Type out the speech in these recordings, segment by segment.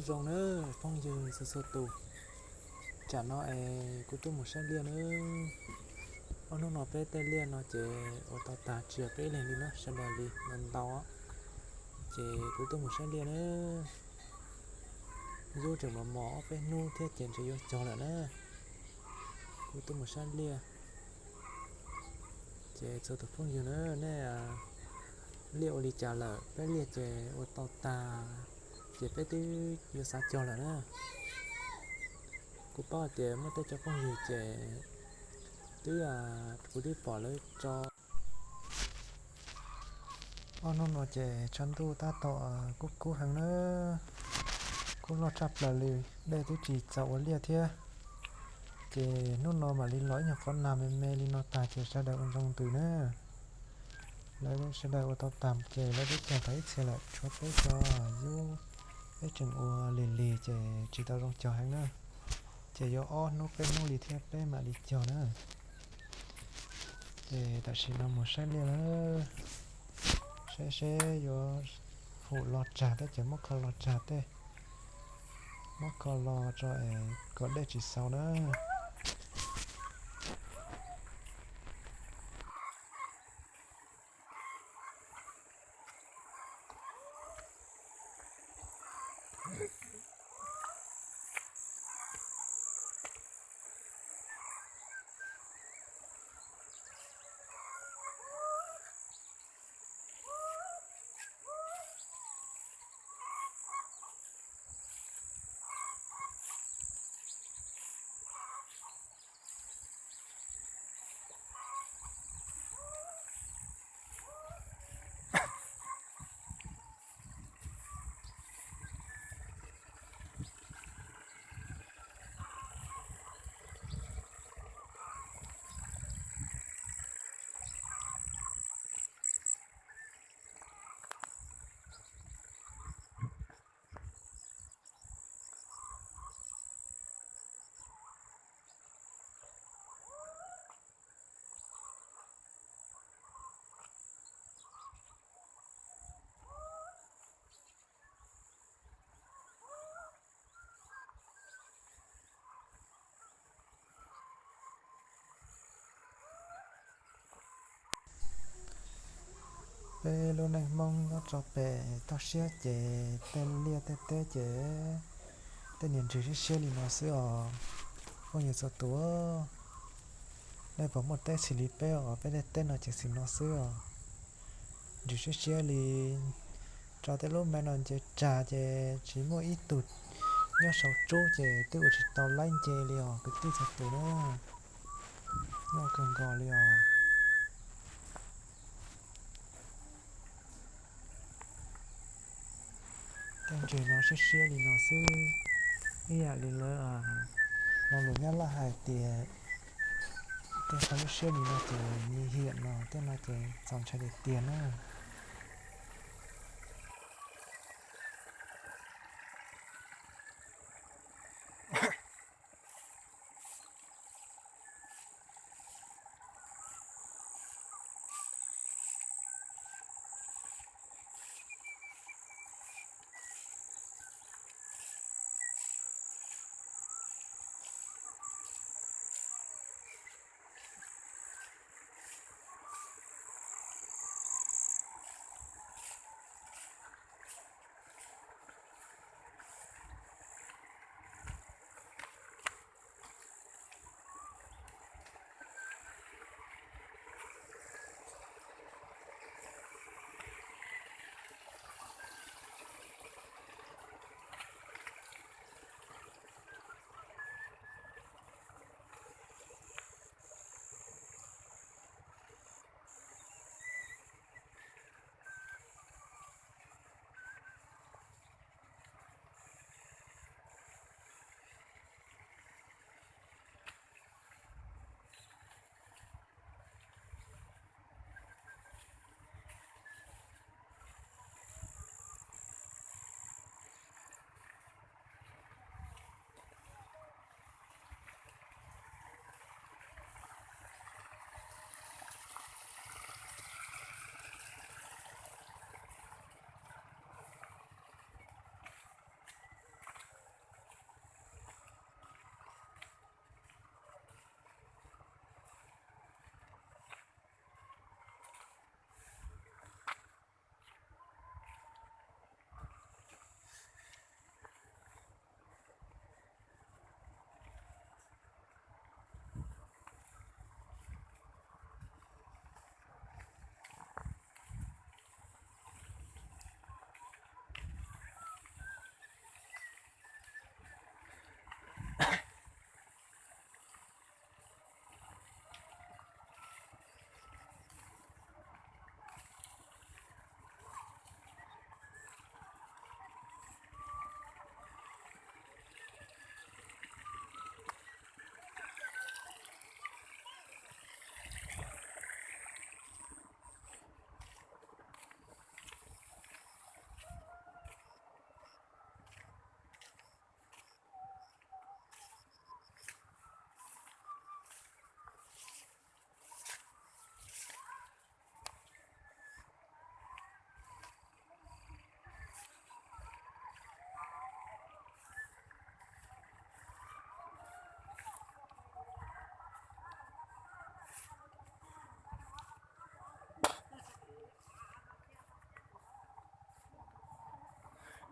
Zoo na phooj ywg txhua txhua tus, tsam no es kuv tuaj mus saib liaj na. Ob hnub no peb tej liaj no ces ua tau tag tsis yog peb ib leeg li na, sawv daws li ntau ntau, ces kuv tuaj mus saib liaj na. Yub tseem mos mos ob peb hnub thiab ces ntshe yuav cog lawm na. Kuv tuaj mus saib liaj, ces txhua tus phooj ywg na, nej liaj ua li cas lawm? Peb liaj ces ua tau tag, ces peb twb yuav xav cog lawm na. Kuv paub hais tias muaj tej cov phooj ywg ces twb, kuv twb pom lawv tso. Ob hnub no ces tshav ntuj tab tom kub kub heev na, kub loj tshaj plaws li, dej twb tsis txaus ua liaj thiab. Ces hnub no mam li los ib nyuag qhov nag me me li no tag ces sawv daws ua ntsoog ntws na. Lawv sawv daws ua tau tag ces lawv twb cog tau ib txhia lawm, tshuav peb cov yub, peb tseem ua lig lig ces tsis tau zoo cog heev na. Ces yuav ob hnub peb hnub li thiab peb mam li cog na. Ces tam sim no mus saib liaj lawm, saib seb yuav hum los tsag tej ces muab kho los tsag tej, muab kho los tso es kom dej tsis xaus na. Peb lub neej Hmoob nyob rau pem toj siab ces tej liaj tej teb ces tej niag ntsws siab siab li no xwb os. Phooj ywg txhua tus, nej puas muaj teb xws li peb os? Peb tej teb no ces xws no xwb os. Ntsws siab siab li, tso tej lub me no nce tsag ces tsis muaj ib tug nyob saum tsub ces twb ua tsis tau laib nce li os kwv tij txhua tus na. Nyob kawg nkaus li os. Tej ntsws no siab siab li no xwb, ib yam li lawv lo lus Nyab Laj hais tias tej qhov lub siab li no ces nguy hiểm no, tej no ces txaus ntshai tiag tiag na.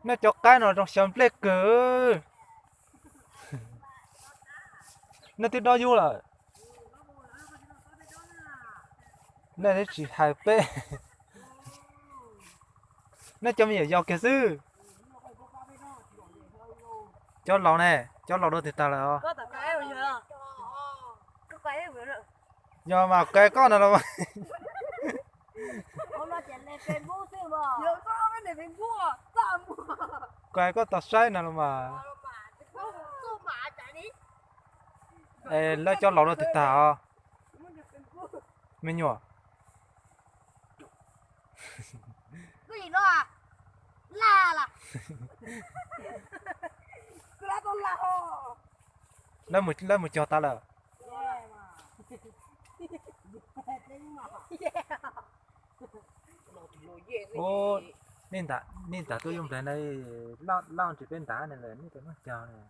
Nej cov qaib no zoo xyaw nplej kawg. Nej twb dob yub lawm. Nej twb tsis hais peb. Nej cov me nyuam yaus kiag xwb. Cov laus ne, cov laus dua twg tag lawm os? Yog mas, kaw koj no los mas. Kaw koj tos saib no los mas. Es lawv cov laus dua twg tag os? Me nyuam. Lawv mus cog tas lawm. Ub, nej ntam tuaj yuav nplej na, laj ntshe peb ntam ne lawm nej cov noj cog ne.